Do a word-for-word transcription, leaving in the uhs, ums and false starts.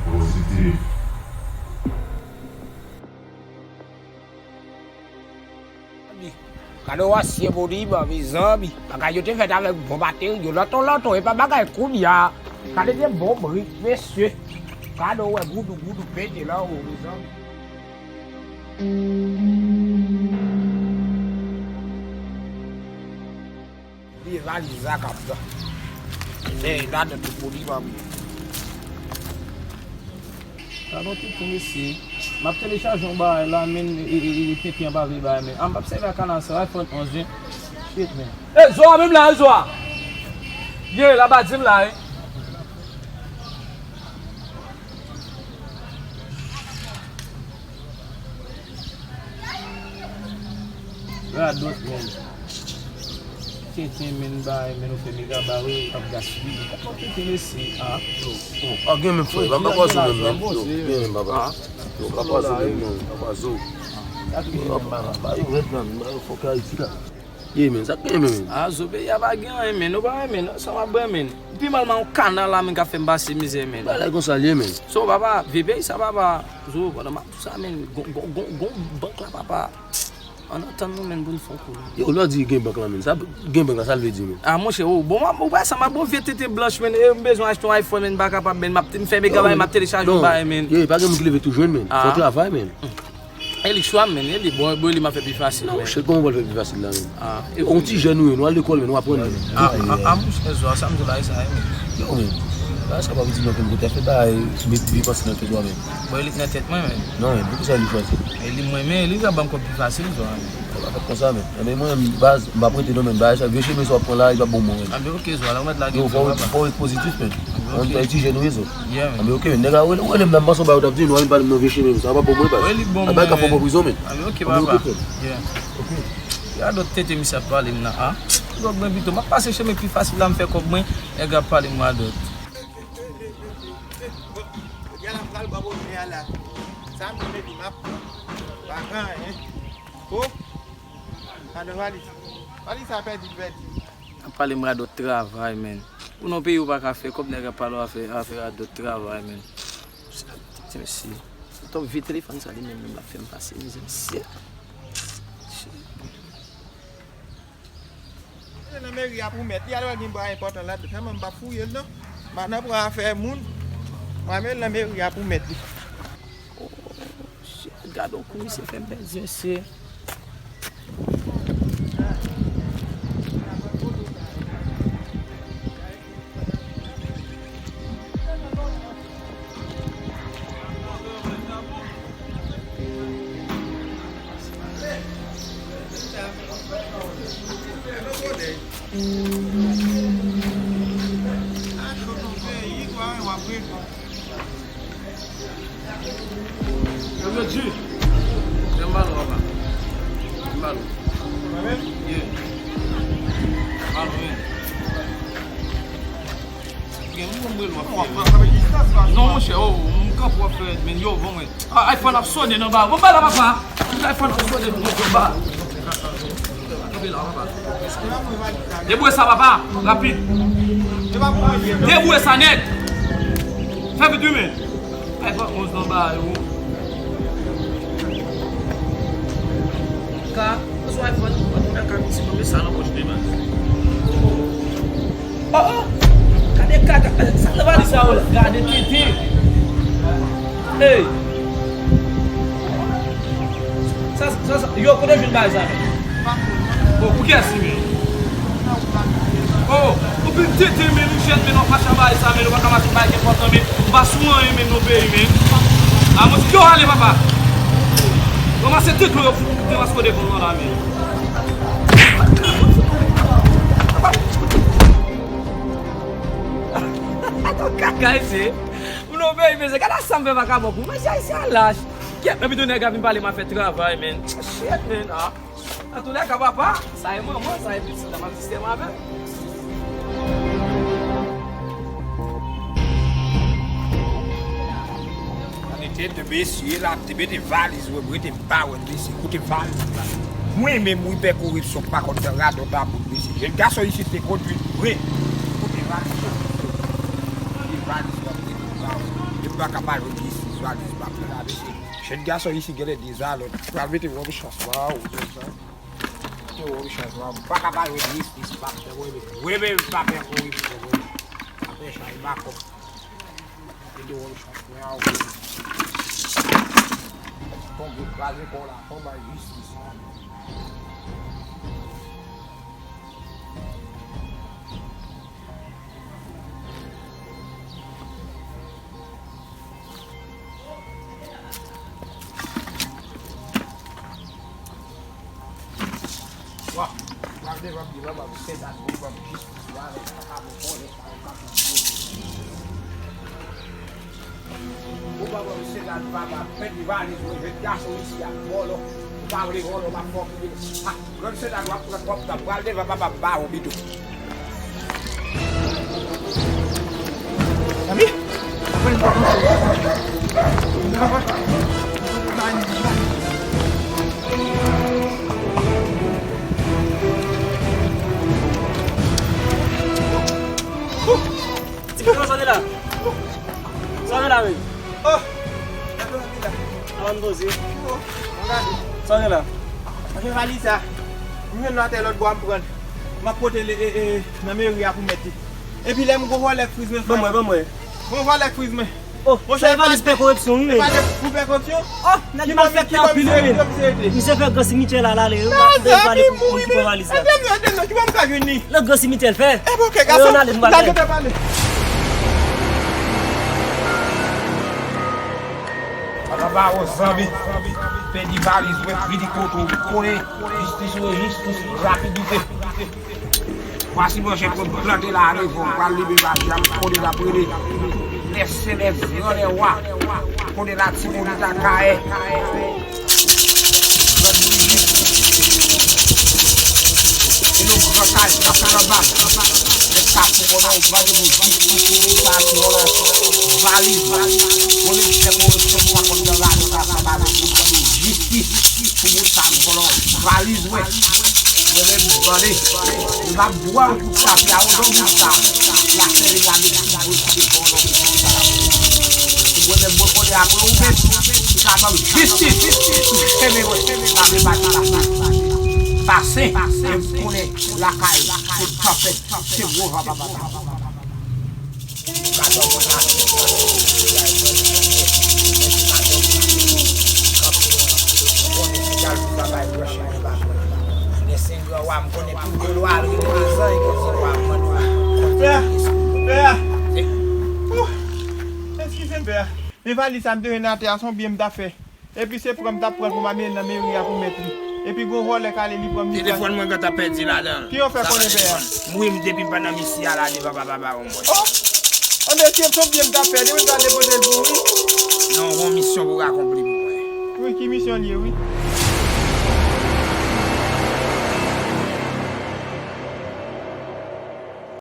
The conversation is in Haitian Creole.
Pozitif. Gade w ansyen monuman, mezanmi. Bagay yo te fèt avèk bon materyo, lòto lòto, e pa bagay kounye a. Gade de bon brik, mesye. Gade w wè goudou, goudou pete la, o, mezanmi. Li valiz la k ap pran. Se ladan tout moun li manmi. Gadon tenten mesye. M ap telechaje yon bagay la, men, e, e, e, tenten an pa vle bay, men. A, m p ap sèvi ak kanal sa, iPhone onz, men. Shit, men. E, Zoa menm la, e, Zoa. Ye, la ba di m la, e. Radòt, men. Tenten, men, bay, men, nou fè mega bare, ap gaspiye. Gadon tenten mesye, a. Yo, a, gen menm frè, m pa pase menm, non. Yo, gen menm, papa. Yo, pa pase menm, non, pa pase. Sa ki gen menm, papa? Bay rèd, man, bay fòk Ayiti la. Ye, men, sa k gen, men? A, zo peyi a pa gen anyen, men. Nou pa renmen, non, sa w ap renmen. Pi mal, man, yon kanal la, men, k ap fè m pase mizè, men. Bagay konsa l ye, men. So, papa, vye peyi sa, papa. Zo, pandan m ap di w sa, men, gon, gon, gon, gon bank la, papa. Ann antann nou, men, pou n fè yon kou, men. Yo, lè w di gen bank la, men. Sa, gen bank la, sa l vle di, men? A, monchè, o, bon, m ap, ou pa sa, m ap bon vye tenten blanch, men. E, m bezwen achte yon iPhone, men, m pa kapab, men. M ap, m fè mega bay, m ap telechaje yon bagay, men. Ye, pa gen moun ki leve tou jwenn, men. Fò travay, men. E li chwa m, men, e li bon, bon, li m ap fè pi fasil, non, men. Shit, kòman w pral fè pi fasil la, men? A, e yon ti jèn ou ye, nou al lekòl, men, nou aprann, men. A, a, a, monchè, zo a, sa m di w la, e sa, men. Yo, men, bagay sa pa piti non, men, kote fè bagay, met, met panse nan tèt ou a, men. Bon, e li k nan tèt mwen, men. Non, men, poukisa li chwazi? E li mwen, men, li ka ban m kòb pi fasil, zo a, men. Sa pa fèt konsa, men. Ebyen, mwen, baz, m p ap rete non, men, bagay sa, vye chemen sa w ap pran la, li p ap bon pou mwen. Anben, oke, zo a, la, ou mèt lage. Yo, fò w, fò w ret pozitif, men. Anben, oke. Yon ti jèn ou ye, zo. Yeah, man. Anben, oke, men, nèg la rele, rele m la, m panse w ba yo t ap di, nou al pale m nan vye chemen, sa pa bon mwen, baz. Wi, li bon mwen, men. Al bay ka fò pran prizon, men. Anben, oke, papa. Anben, oke, frè m. Yeah. Oke. Radòt tenten misye ap pale m nan, a. Radòt mwen pito, m ap pase chemen pi fasil la, m fè kòb mwen, nèg ap pale m radòt. Jodi a la m pral bò bòjè a la. Sa m di, men, di m ap pran. Pa gen anyen. O. Gade valiz. Valiz sa pèdi, l pèdi. Ap pale m radòt travay, men. Ou nan peyi ou pa ka fè kòb, nèg ap pale w afè, afè radòt travay, men. Ti mesye. Tòp vye telefòn sa li menm, menm l ap fè m pase mizè, mesye. Nan meri a pou mèt li, alò gen bagay enpòtan ladan. Sèlman m p ap fouye l non. M pa nan pran afè moun. M ap met l nan meri a pou mèt li. Oh, shit, gade yon kou misye fè m pèdi, mesye. Yo, yo, G. Fè m ballon, papa. Fè m ballon. Mwen menm? Yeah. Ballon, yeah. Gen moun mwen lwa. Non, monchè, oh, m kanpe w ap fè, men yo, bon, mwen. Ah, iPhone ap sonnen nan ba. Bon, ba la, papa. Tout iPhone ap sonnen nan ba. Kanpe la, papa. Deboure sa, papa. Rapid. Deboure sa nèt. Fè vit, wi, men. iPhone onz nan ba yo. Ka, ou sou iPhone, ou nan ka misi konbe sa nan pòch de baz. Oh, oh! Gade kaka, sa nan valiz sa yo la? Gade tete. Hey! Sa, sa, sa, yo, kote w jwenn bagay sa, men? Oh, pou kiyès li, men? Oh, ou fin tete, men, ou jèn, men, w ap mache ak bagay sa, men, ou pa ka mache ak bagay ki enpòtan, men, ou pa sou anyen, men, nan peyi, men. A, mwen, yo, ale, papa. Ranmase tete yo, fout, te maske devan nan la, men. Ato kaka isi. Moun nan peyi, men, se gade sa m fè vakabon pou mwen, se ayisyen lach. Kèt, nan pito nèg la vin pale m ap fè travay, men. Shit, men, ah. Antoulèka, papa, sa e manman, sa e pitit la, m ap sistèm avè l. Ann ete de mesye la, te mete valiz, wè, mwen te pa wè l, mesye, kote valiz la. Mwen menm, wi, pè koripsyon, pa konn nan radòt a moun, mesye. Jèn gason isit te kondui mwen. Kote valiz la, mesye? Kote valiz la, mwen te pa wè. Mwen pa ka pa jwenn jistis, valiz la, mesye. Jèn gason isi genlè dezalòd. Pral mete wòm chans la, ou jèn sa. Mete wòm chans la. M pa ka pa jwenn jistis, pa fè mwen menm. Mwen menm pa fè koripsyon, mwen menm. Pa fè chay makòk. Mete wòm chans mwen a, ou. Tonbe, kraze kò w la, fò bay jistis la. Wa, pral devan biro papa pou Sentàn, pou pran jistis la, avèk sa ka bon, konnen sa yo ka fè. Ou pa pran Sentàn, papa, pèdi valiz mwen, jèn gason isi a vòlò. Ou pa vle vòlò, m ap fè w peye. Ha, pran Sentàn, w ap pran, w ap pran, pral devan papa, m ba ou pito. Ami? Ti pitit, sa w gen la? Sa w gen la menm? Oh! Avan m poze. Sa w gen la? Mwen gen valiz sa. Mwen jwenn l atè lòt bò a, m pran l. M ap pote l, e, e, nan meri a pou mèt li. Epi lè m gon vòlè k friz mwen. Ban mwen, ban mwen. Gon vòlè k friz mwen. Oh, monchè, sa e valiz pè koripsyon, wi, men. E pa de pou pè koripsyon? Oh, nèg mal fè tè anpil, wi, men. Misye fè gran simityè la, l ale, wi. Nan zanmi mouri, men. Ede m non, ede m non, ki bò m ka jwenn li? Nan gran simityè l fè. E bon, ok, gason. Ann ale, nou pral. N a gentan pale. Papa ba ou zanmi. Pèdi valiz mwen, vini kote w konnen. Jistis, wi, jistis, rapidite. Vwasi manje pou m plante la, revo, pral leve maji a, konnen l ap rele. Lè sen, lè gran, lè wa. Konnen la, timoun Itakayè. Gran Brijit. E nou gran kay, k ap fè anba. Nèg sa pou konnen yon bande moun ki, ki, ki, ki sa ki vòlò valiz. Konnen se pou, se pou pa konn nan radyo sa, sa ba nou jistis. Pou moun sa vòlò valiz, wè. Mwen menm, tande. Mwen pa bwè yon kout kafe a, yon don kout sa. Lakè li la, mwen koute vòlò, mwen koute sa la. Mwen menm, mwen konnen apre ou menm, ou ka ban m jistis, jistis, ou fèmen mwen, lape pati la. Pase, mwen konnen lakay, se tanpèt, se gwo van, papa. Pè, pè. Eskize m, pè. Men valiz sa m te jwenn atè a, se yon biyè m t ap fè. Epi se pran m t ap pran pou m al mete nan meri a pou mèt li. Epi gon vòlè k ale li pran m li pran. Telefòn mwen gentan pèdi ladan l. Ki yo fè konnen pè a? M wi m depi m pa nan misye a la devan papa ba ou mwen. Oh! Ann mesye m se yon biyè m t ap fè, depi m t al depoze l pou ou wi. Non, gon misyon pou akonpli pou mwen. Wi, ki misyon l ye wi?